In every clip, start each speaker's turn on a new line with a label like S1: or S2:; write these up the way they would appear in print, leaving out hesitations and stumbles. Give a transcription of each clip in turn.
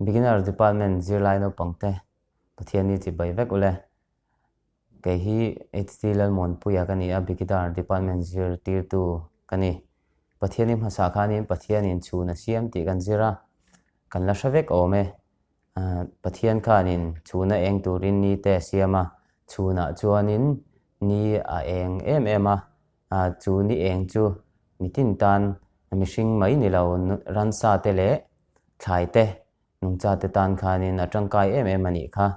S1: Beginner Department zirlai naupangte Pathian hi chibai vek ule. Kei hi HT Lalmuanpuia ka ni a, Beginner Department zirtirtu ka ni. Pathian hi hmasa khanin Pathianin chhun a siam tih kan zir a, kan la hre vek awm e. Pathian khanin chhuna eng turin ni te a siam a, chhunah chuanin ni a eng em em a, chu ni eng chu mitin tan mihring mai ni lo ransa te leh thlai te nungcha te tan khanin a tangkai em em a nih kha.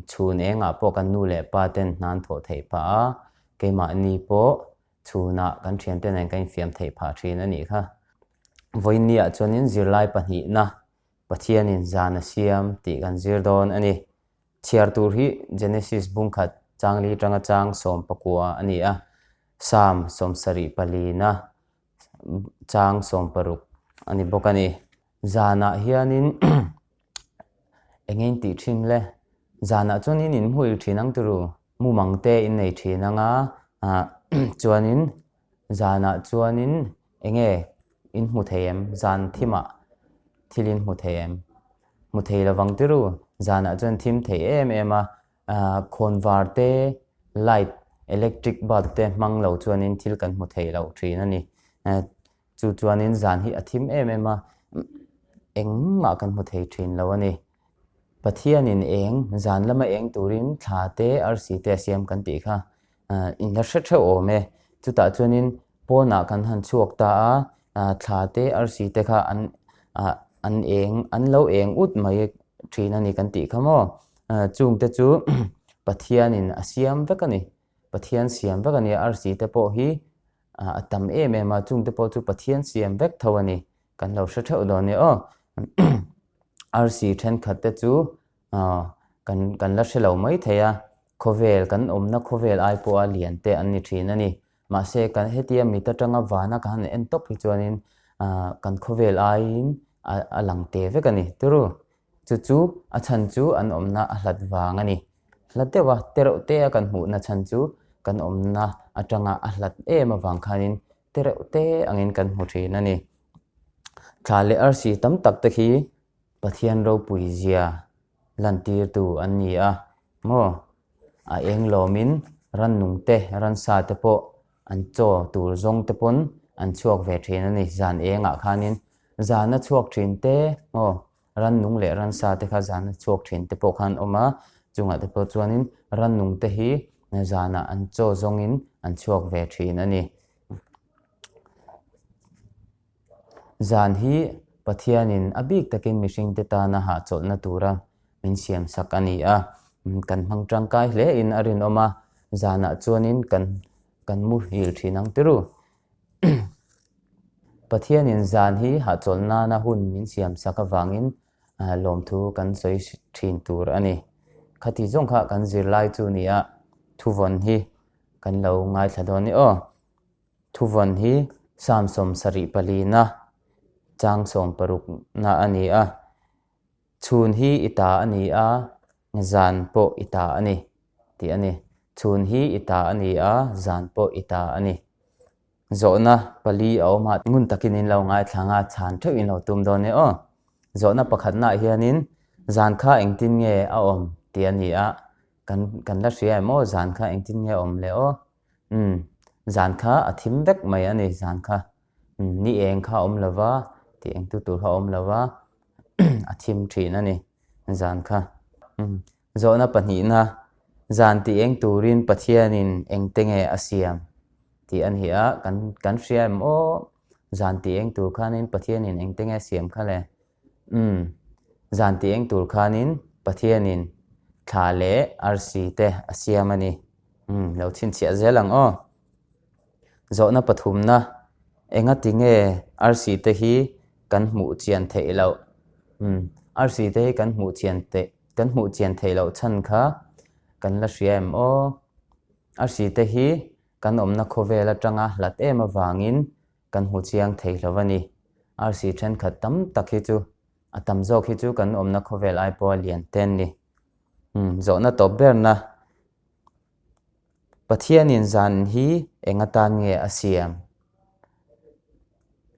S1: Chhun engah pawh kan nu leh pa ten hna an thawh theih phah a, keimahni pawh chhunah kan thiante nen kan infiam theih phah thin a nih kha. Vawiinniah chuanin zirlai pahnihna Pathianin zan a siam tih kan zir dawn a ni. Chhiar tur hi Genesis bungkhat changli tanga chang 19 a ni a, Psalm 74 na chang 60 a ni bawk a ni. Zanah hianin eng in tih thin le? Zanah chuan in inhmuhil thin ang turu, mumang te in nei thin ang a, chuanin zanah chuanin Enge in hmu thei em? Zan thimah thil in hmu thei em? Hmu thei lovang tiru, zanah chuan thim thei em em a, khawnvar te, light, electric bulb te hmang lo chuanin thil kan hmu thei lo thin a ni. Chu chuanin zan hi a thim em em a, engmah kan hmu thei thin lo a ni. Pathianin eng, zan lama eng turin thla te, arsi te a siam kan tih kha in la hre theuh awm e. Chutah chuanin pawnah kan han chhuak ta a, thla te arsi te kha an an eng an lo eng ut mai thin a ni kan tih kha maw. Chung te chu Pathianin a siam vek a ni. Pathian siam vek a ni a, arsi te pawh hi a tam em em a, chung te pawh chu Pathian siam vek tho a ni. Kan lo hre theuh dawn nia aw. Arsi thenkhat te chu kan kan la hre lo mai thei a, khawvel kan awmna khawvel ai pawha lian te an ni thin a ni. Mahse kan hetia mit atanga vana ka han en tawp hi chuanin kan khawvel aiin a lang te vek a ni turu. Chu chu a chhan chu an awmna a hlat vang a ni. Hlat deuh a, te reuh te a kan hmuhna chhan chu kan awmna atanga a hlat em avang khanin te reuh te angin kan hmu thin a ni. Thla leh arsi tam tak te khi Pathian ropui zia lantirtu an ni a maw? A eng lawmin rannung te, ransa te pawh an chaw tur zawng te pawn an chhuak ve thin a ni. Zan engah khanin zana chhuak thin te maw rannung leh ransa te kha zana chhuak thin te pawh khan awm a, chungah te pawh chuanin rannung te hi zanah an chaw zawngin an chhuak ve thin a ni. Zan hi Pathianin a bik takin mihringte tana hahchawlhna tura min siamsak a ni a, kan hmang tangkai hle in a rinawm a, zanah chuanin kan kan muhil thin ang tiru. Pathianin zan hi hahchawlh nana hun min siamsak avangin lawmthu kan sawi thin tur a ni. Khati zawng kha kan zirlai chu ni a, thuvawn hi kan lo ngaithla dawn ni aw. Thuvawn hi Psalm 74 na chang 60 na a ni a. Chhun hi i ta a ni a, zan pawh i ta a ni, tih a ni. Chhun hi i ta a ni a, zan pawh i ta a ni. Zawhna pali a awm a, ngun takin in lo ngaithla ang a, chhan theuh in lo tum dawn e aw. Zawhna pakhatnaah hianin zan kha engtin nge a awm tih a ni a, kan kan la hria em aw, zan kha engtin nge a awm le aw. Umm, zan kha a thim vek mai a ni, zan kha. Ni eng kha a awm lo va, tih eng tu tur kha a awm lo va, a thim thin a ni zan kha. Zawhna pahnihna, zan tih eng turin Pathianin engte nge a siam tih a ni a, kan kan hria em aw, zan tih eng tur khanin Pathianin engte nge a siam kha le? Umm, zan tih eng tur khanin Pathianin thla leh arsi te a siam a ni. Umm, lo chhinchhiah zel ang aw. Zawhna pathumna, Engati nge arsi te hi kan hmuh chian theih loh? Umm, arsi te hi kan hmuh chian theih kan hmuh chian theih loh chhan kha kan la hria em aw? Arsi te hi kan awmna khawvel atanga hlat em avangin kan hmu chiang thei hlo a ni. Arsi thenkhat tam tak hi chu a tam zawk hi chu kan awmna khawvel ai pawha lian te an ni. Umm, zawhna tawp berna. Pathianin zan hi eng atan nge a siam?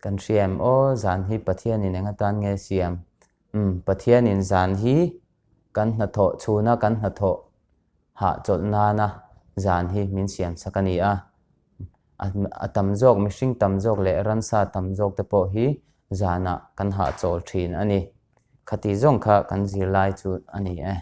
S1: Kan hria em aw, zan hi Pathianin eng atan nge a siam? Umm, Pathianin zan hi kan hnathawh chhuna kan hnathawh hahchawlh nana zan hi min siamsak a ni a. A tam zawk, mihring tam zawk leh ransa tam zawk te pawh hi zanah kan hahchawl thin a ni. Khati zawng kha kan zirlai chu a ni e.